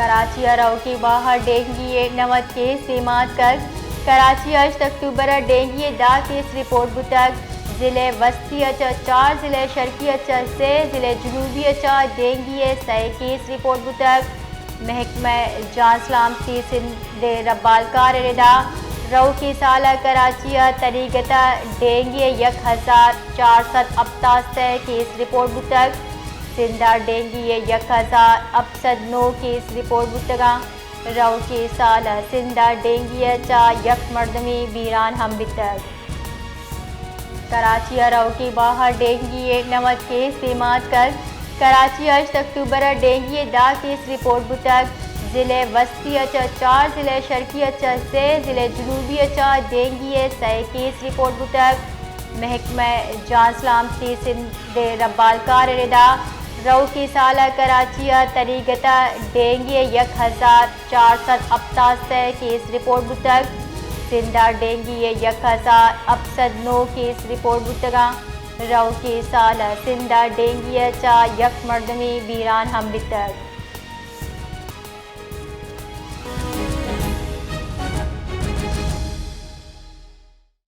کراچی ءَ روکیں ماہ ءَ ڈینگی ءِ نود کیس دیما اتکگ۔ کراچی ءَ ہشت اکتوبر ءَ ڈینگی ءِ دہ کیس رپورٹ بوتگ۔ ضلع وسطی ءَ چہ چار، ضلع شرقی ءَ چہ سے، ضلع جنوبی ءَ چہ ڈینگی ءِ سئے کیس رپورٹ بوتگ۔ محکمہ جان سلامتی سندھ ءِ ربالکار ءِ ردا روکیں سال ءَ کراچی ءَ تنیگت ءَ ڈینگی ءِ یک ہزار چار سد ہپتاد سئے کیس رپورٹ بوتگ۔ سندھ ءَ ڈینگی ءِ یک ہزار ہپت سد نو کیس رپورٹ بوتگ انت۔ روکیں سال ءَ سندھ ءَ ڈینگی ءَ چہ یک مردمے بیران ہم بیتگ۔ کراچی ءَ روکیں ماہ ءَ ڈینگی ءِ نود کیس دیما اتکگ۔ کراچی ءَ ہشت اکتوبر ءَ ڈینگی ءِ دہ کیس رپورٹ بوتگ۔ ضلع وسطی ءَ چہ چار، ضلع شرقی ءَ چہ سے، ضلع جنوبی ءَ چہ ڈینگی ءِ سئے کیس رپورٹ بوتگ۔ محکمہ جان سلامتی سندھ ءِ ربالکار ءِ ردا روکیں سال ءَ کراچی ءَ تنیگت ءَ ڈینگی ءِ یک ہزار چار سد ہپتاد سئے کیس رپورٹ بوتگ۔ سندھ ءَ ڈینگی ءِ یک ہزار ہپت سد نو کیس رپورٹ بوتگ انت۔ روکیں سال ءَ سندھ ءَ ڈینگی ءَ چہ یک مردمے بیران ہم بیتگ۔